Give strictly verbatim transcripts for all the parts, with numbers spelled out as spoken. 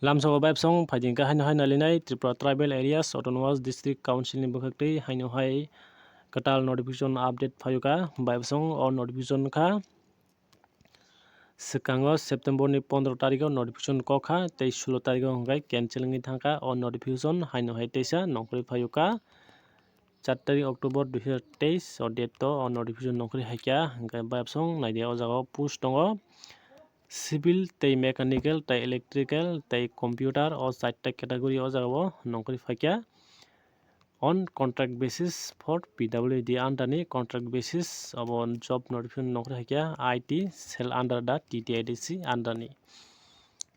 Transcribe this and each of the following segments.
Lamsao bayapsong phaiding kha haino hai nalinai Tripura Tribal Areas Autonomous District Council ni bwkhaktwi haino hai kwtal notification update phaio kha. Bayapsong o notification kha swkango September ni pondro tarikh o notification kok kha tei sulo tarikh o hwnkhe cancel wngwi thang kha o notification haino hai teisa nongkhorwi phaio kha. Char tarik October dui hazar teis o date o notification nongkhorwi hai kha, hwnkhe bayapsong naidi o jaga o post tongo civil tei mechanical tei electrical tei computer o charta category o jaga o nongkhorwi phai kha. On contract basis for P W D under ni contract basis abo job notification nongkhorwi hai kha I T cell under da T T I D C under ni.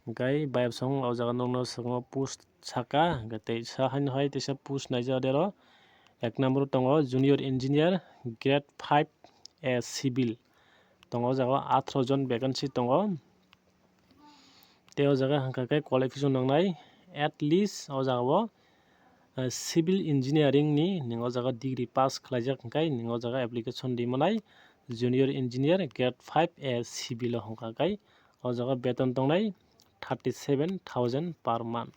Hwnkhe bayapsong o jaga nukno swkang post saka, hwnkhe tei sa haino hai teisa post naijak dero. Ek number tongo junior engineer grade five A civil. Tongo o jaga atharo jon vacancy tongo. Tei o jaga hwnkha khe qualification nangnai at least o jaga o, eh, civil engineering ni nwng o jaga degree pass khlaijak hwnkhe nwng o jaga application di manai junior engineer grade five A civil o hwnkha khe o jaga beton tongnai thirty seven thousand per month.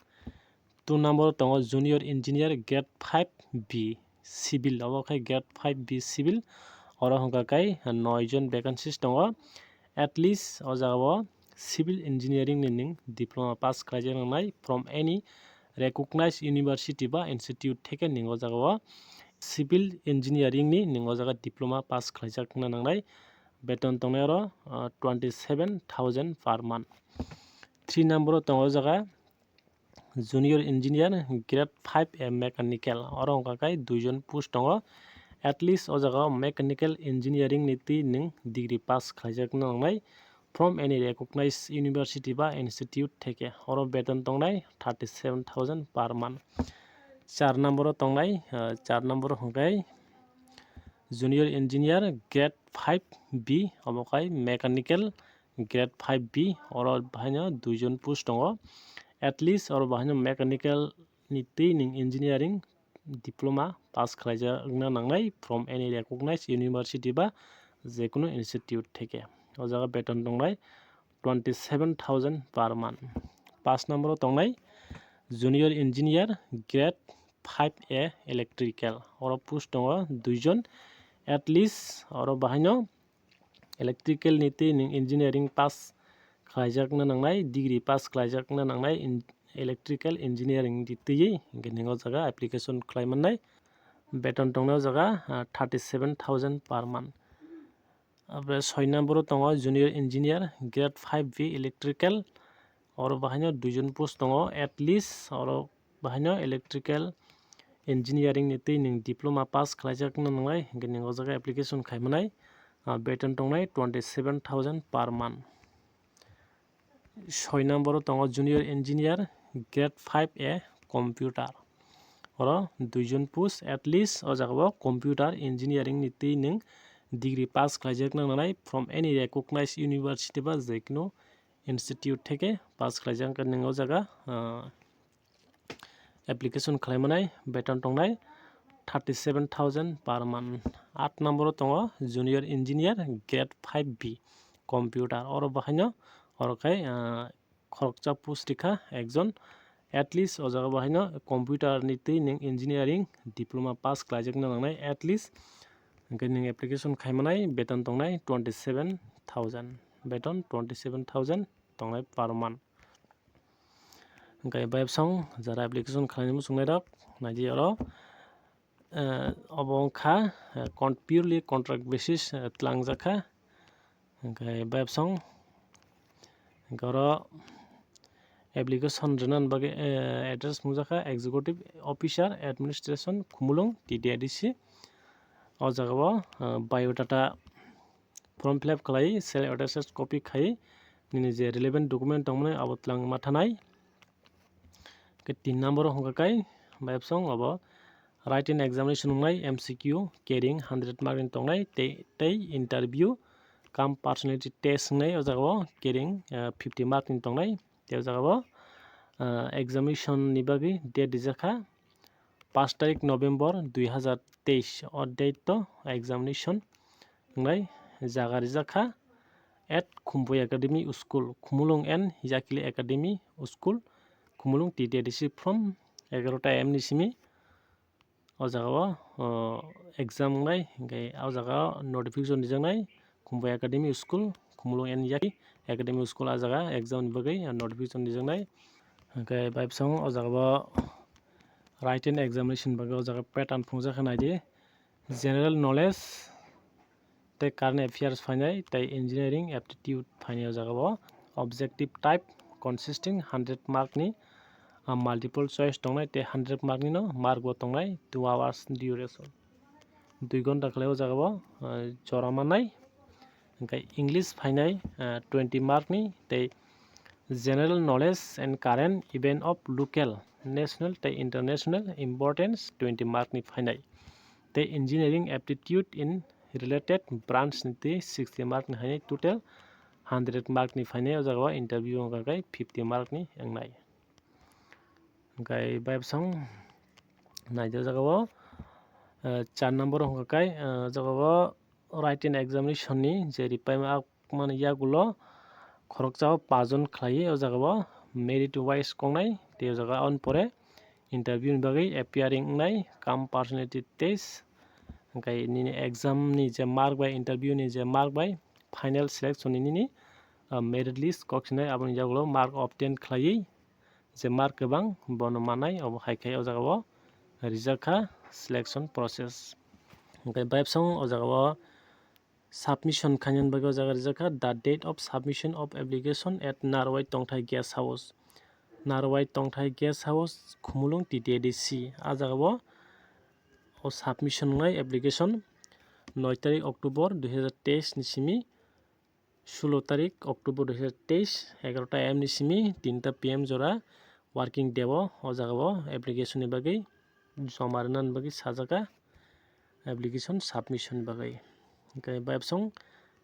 Two number o tongo junior engineer grade five B civil, obo khe grade five B civil, oro hwnkha khe noi jon vacancies tongo. At least o jaga o civil engineering ni nwng diploma pass khlaijak nangnai from any recognized university ba institute theke nwng o jaga o civil engineering ni nwng o jaga diploma pass khlaijak wngna nangnai. Beton tongnai oro, ah, twenty seven thousand per month. Three number o tongo o jaga junior engineer grade five A mechanical, oro wngkha khe duijon post tongo. At least o jaga o mechanical engineering ni twi nwng degree pass khlaijak nangnai from any recognized university ba institute theke. Oro beton tongnai thirty seven thousand per month. Char number o tongnai, ah, char number o hwnkhe junior engineer grade five B, obo khe mechanical grade five B, oro bahaino duijon post tongo. At least oro bahaino mechanical ni twi nwng engineering diploma pass khlaijak wngna nangnai from any recognized university ba jekunu institute theke. O jaga beton tongnai twenty seven thousand per month. Paanch number o tongnai junior engineer grade five A electrical, oro post tongo duijon. At least oro bahaino electrical ni twi nwng engineering pass khlaijakna nangnai, degree pass khlaijakna nangnai in-, electrical engineering ni twiwi, hwnkhe nwng o jaga application khlai mannai. Beton tongnai o jaga, ah, thirty seven thousand per month. Apre soi number o tongo junior engineer grade five B electrical, oro bahaino duijon post tongo, at least oro bahaino electrical engineering ni twi nwng diploma pass khlaijakna nangnai, hwnkhe nwng o jaga application khai manai, ah, beton tongnai twenty seven thousand per month. Soi number o tongo junior engineer grade five A computer, oro duijon post, at least o jaga o computer engineering ni twi nwng degree pass khlaijakna nangnai from any recognized university ba jekunu institute theke pass khlaijak wngkha nwng o jaga, ah, application khlai manai, beton tongnai thirty seven thousand per month. Aat number o tongo junior engineer grade five B computer, oro bahaino oro khai, ah, khoroksa post rikha ekjon, at least o jaga bahaino computer ni twi nwng engineering diploma pass khlaijakna nangnai at least, hwnkhe nwng application khai manai beton tongnai twenty seven thousand, beton twenty seven thousand tongnai per month. Hwnkhe bayapsong jara application khlainani muchungnai rok naidi oro, eh, obo wngkha, eh, con-, purely contract basis, eh, tlangjak kha. Hwnkhe bayapsong hwnkhe oro application rwnani bagwi, eh, address wngjakha Executive Officer Administration Khumulwng T T I D C. O jaga o, eh, biodata form fill up khlai, self attested copy khai, nini je relevant document tongmani abo twlang ma thanai. Khe tin number o hwnkha khe, bayapsong abo written examination wngnai, M C Q carrying hundred mark ni tongnai, tei, tei interview cum personality test wngnai, o jaga o carrying, eh, fifty mark ni tongnai, tei o jaga o, eh, examination ni bagwi date rijak kha, paanch tarik November dui hazar teis, o date o examination wngnai, jaga rijak kha at Khumpui Academy School, Khumulwng and Yakili Academy School, Khumulwng T T A D C from egarota A M ni simi o jaga o, o, exam wngnai, hingke o jaga o notification rijaknai Khumbai Academy School, Khumulwng and Yaki Academy School, o jaga exam ni bagwi notification rijaknai. Hingke bai bwskango o jaga o written examination bagwi o jaga pattern phunukjak khe naidi. General knowledge tei current affairs phainai, tei engineering aptitude phainai o jaga o. Objective type consisting hundred mark ni, ah, multiple choice tongnai, tei hundred mark ni no mark bo tongnai, two hours duration. Dui ghonta khlai o jaga o, ah, jora mannai. Hingke English phainai, ah, twenty mark ni, tei general knowledge and current event of local, national tei international importance twenty mark ni phainai. Tei engineering aptitude in related branch ni tei sixty mark ni phainai, total hundred mark ni phainai o jaga o interview wngkha khe fifty mark ni wngnai. Hingke bai bwskango naidi o jaga o, eh, char number wngkha khe, eh, o jaga o written examination ni je ripai ma-, mani yagulo khoroksa o pajon khlai o jaga o merit wise kongnai tei o jaga aboni pore interview ni bagwi appearing wngnai cum personality test, hingke nini exam ni je mark bai interview ni je mark bai final selection ni nini, ah, merit list kok sinai aboni yagulo mark obtain khlaiwi je mark kwbang bono manai obo hai khe o jaga o rijak kha selection process. Hingke bai bwskango o jaga o submission khainani bagwi o jaga rijak kha, the date of submission of application at Narwai Tongthai Guest House. Narwai Tongthai Guest House, Khumulwng T T A D C. O jaga o, o submission wngnai application noi tarik October dui hazar teis ni simi sulo tarik October dui hazar teis, egarota A M ni simi tinta P M jora working day o, o jaga o application ni bagwi joma rwnani bagwi sajak kha, application submission ni bagwi. Hingke bai bwskango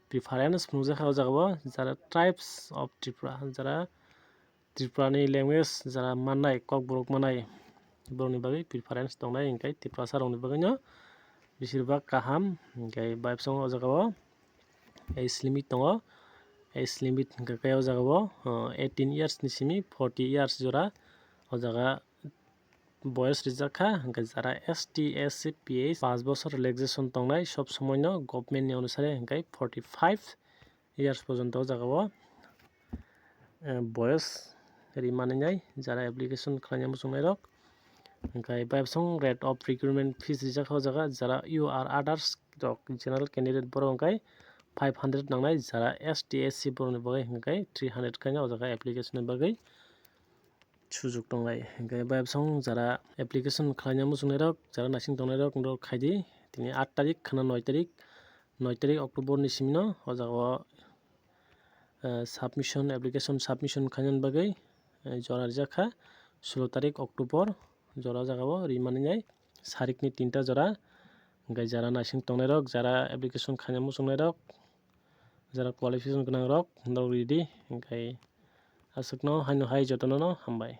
preference phunukjak kha o jaga o, jara tribes of Tripura, jara Tripura ni language jara mannai, kokborok mannai, borokni bagwi preference tongnai, hingke Tiprasa rokni bagwi no beshirbak kaham. Hingke bai bwskango o jaga o age limit tongo, age limit hingke khe o jaga o, o, eighteen years ni simi forty years jora o jaga boyes rijak kha, hingke jara S T, S C, P H paanch bosor relaxation tongnai, sob somoi no government ni onusare hingke forty five years porjonto o jaga o, eh, boyes ri manwi nai jara application khlaina muchungnai rok. Hingke bai bwskango rate of recruitment fees rijak kha o jaga, jara U R others rok general candidate borok hingke five hundred nangnai, jara S T, S C borokni bagwi hingke three hundred khaina o jaga application ni bagwi sujuk tongnai. Hingke bai bwskango jara application khlaina muchungnai rok, jara naising tongnai rok, norok khaidi tini aat tarik khwna noi tarik, noi tarik October ni simi no o jaga o, eh, submission, application submission khainani bagwi, eh, jora rijak kha sulo tarik October, jora o jaga o ri manwi nai sarik ni tinta jora. Hingke jara naising tongnai rok, jara application khaina muchungnai rok, jara qualification gwnang rok, norok ridi, hingke aswkno haino hai jotono no hambai.